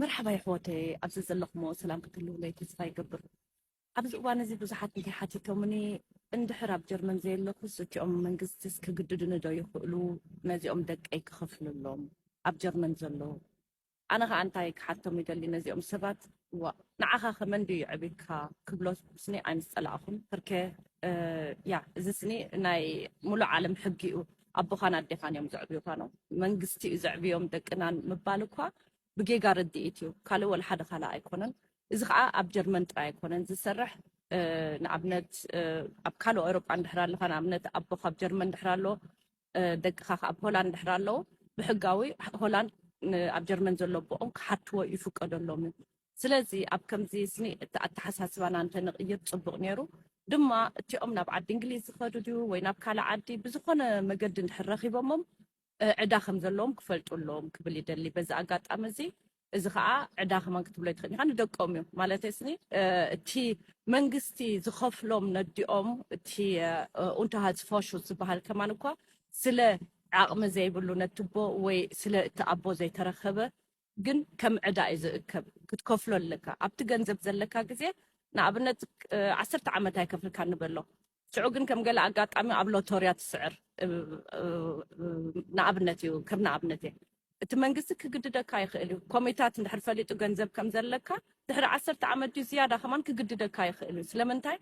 መርሓባ ይሕወተይ፣ ኣብዚ ዘለኹሞ ሰላም ክትህልውለይ ተስፋ ይገብር። ኣብዚ እዋን እዚ ብዙሓት እንታይ ሓቲቶምኒ፣ እንድሕር ኣብ ጀርመን ዘየለኹስ እቲኦም መንግስትስ ክግድዱኒ ዶ ይኽእሉ ነዚኦም ደቀይ ክኸፍለሎም ኣብ ጀርመን ዘለዉ? ኣነ ኸኣ እንታይ ክሓቶም ይደሊ ነዚኦም ሰባት፣ ዋ ንዓኻ ከመን ድዩ የዕብካ ክብሎ ስኒ ኣይምስጸላእኹን። ፍርኬ ያ እዚ ስኒ ናይ ሙሉእ ዓለም ሕጊ እዩ። ኣቦኻን ኣዴኻን እዮም ዘዕብዩኻ ነው መንግስቲ እዩ ዘዕብዮም ደቅናን ምባል እኳ ብጌጋ ርድኢት እዩ። ካልእ ወላ ሓደ ካልእ ኣይኮነን። እዚ ከዓ ኣብ ጀርመን ጥራይ ኣይኮነን ዝሰርሕ። ንኣብነት ኣብ ካልእ ኤውሮጳ እንድሕር ኣለኻ፣ ንኣብነት ኣቦ ካብ ጀርመን እንድሕር ኣሎ፣ ደቅኻ ካብ ሆላንድ እንድሕር ኣለዉ፣ ብሕጋዊ ሆላንድ ኣብ ጀርመን ዘሎ ኣቦኦም ክሓትዎ ይፍቀደሎም እዩ። ስለዚ ኣብ ከምዚ ስኒ እቲ ኣተሓሳስባና እንተንቕይር ጽቡቕ ነይሩ። ድማ እቲኦም ናብ ዓዲ እንግሊዝ ዝኸዱ ድዩ ወይ ናብ ካልእ ዓዲ ብዝኾነ መገዲ እንድሕር ረኺቦሞም ዕዳ ከም ዘለዎም ክፈልጡ ኣለዎም ክብል ይደሊ። በዚ ኣጋጣሚ እዚ እዚ ከዓ ዕዳ ከማን ክትብሎ ይትኽእል ኢኻ ንደቆም እዩ ማለት ስኒ እቲ መንግስቲ ዝኸፍሎም ነዲኦም እቲ ኡንተሃዝ ፎሹ ዝበሃል ከማን እኳ ስለ ዓቕሚ ዘይብሉ ነትቦ ወይ ስለ እቲ ኣቦ ዘይተረኸበ ግን ከም ዕዳ እዩ ዝእከብ ክትከፍሎ ኣለካ ኣብቲ ገንዘብ ዘለካ ግዜ ንኣብነት ዓሰርተ ዓመት ኣይከፍልካ ንበሎ ሽዑ ግን ከም ገለ ኣጋጣሚ ኣብ ሎቶርያ ትስዕር ንኣብነት እዩ ከም ንኣብነት እየ እቲ መንግስቲ ክግድደካ ይኽእል እዩ ኮሚታት እንድሕር ፈሊጡ ገንዘብ ከም ዘለካ ድሕሪ ዓሰርተ ዓመት ድዩ ዝያዳ ከማን ክግድደካ ይኽእል እዩ ስለምንታይ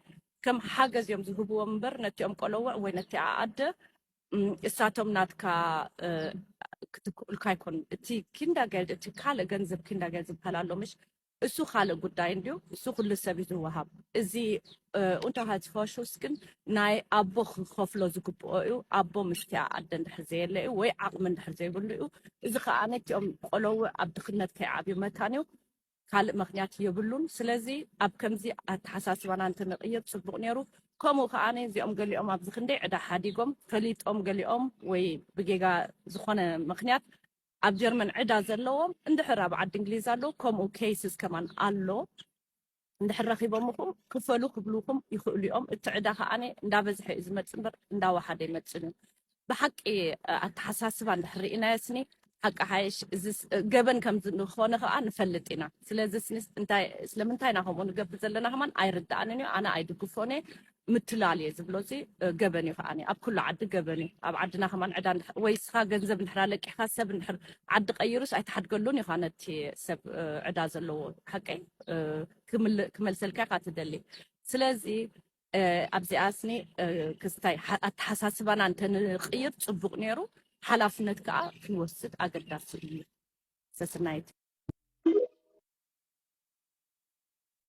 ከም ሓገዝ እዮም ዝህብዎም እምበር ነቲኦም ቆለውዕ ወይ ነቲ ኣኣደ እሳቶም ናትካ ክትክኡልካ ኣይኮን እቲ ኪንዳገርድ እቲ ካልእ ገንዘብ ኪንዳገርድ ዝበሃል ኣሎ ምሽ እሱ ካልእ ጉዳይ እንድዩ እሱ ኩሉ ሰብ እዩ ዝወሃብ እዚ ኡንተሃዝ ፎሹስ ግን ናይ ኣቦ ክኸፍሎ ዝግብኦ እዩ ኣቦ ምስቲያ ኣደ እንድሕር ዘየለ እዩ ወይ ዓቕሚ እንድሕር ዘይብሉ እዩ እዚ ከዓ ነቲኦም ቆለውዕ ኣብ ድኽነት ከይዓብዩ መታን እዩ ካልእ ምክንያት የብሉን ስለዚ ኣብ ከምዚ ኣተሓሳስባና እንትንቕይር ፅቡቕ ነይሩ ከምኡ ከዓ እዚኦም ገሊኦም ኣብዚ ክንደይ ዕዳ ሓዲጎም ፈሊጦም ገሊኦም ወይ ብጌጋ ዝኾነ ምክንያት ኣብ ጀርመን ዕዳ ዘለዎም እንድሕር ኣብ ዓዲ እንግሊዝ ኣለዉ ከምኡ cases ከማን ኣሎ እንድሕር ረኺቦምኹም ክፈሉ ክብሉኹም ይኽእሉ እዮም እቲ ዕዳ ከዓ እንዳበዝሐ እዩ ዝመፅእ እምበር እንዳወሓደ ይመፅን እዩ ብሓቂ ኣተሓሳስባ እንድሕር ርኢናዮ ስኒ ሓቂ ሓይሽ እዚ ገበን ከም ዝኾነ ከዓ ንፈልጥ ኢና ስለዚ ስለምንታይ ኢና ከምኡ ንገብር ዘለና ከማን ኣይርድኣንን እዩ ኣነ ኣይድግፎን እየ ምትላል እየ ዝብሎ እዚ ገበን እዩ ከዓ ኣብ ኩሉ ዓዲ ገበን እዩ ኣብ ዓድና ከማን ዕዳ ወይ ስኻ ገንዘብ እንድሕር ኣለቂሕካ ሰብ እንድሕር ዓዲ ቀይሩስ ኣይትሓድገሉን ኢኻ ነቲ ሰብ ዕዳ ዘለዎ ሓቀይ ክመልሰልካ ኢኻ ትደሊ ስለዚ ኣብዚኣ ስኒ ክስታይ ኣተሓሳስባና እንተንቅይር ፅቡቅ ነይሩ ሓላፍነት ከዓ ክንወስድ ኣገዳሲ እዩ ሰስናይት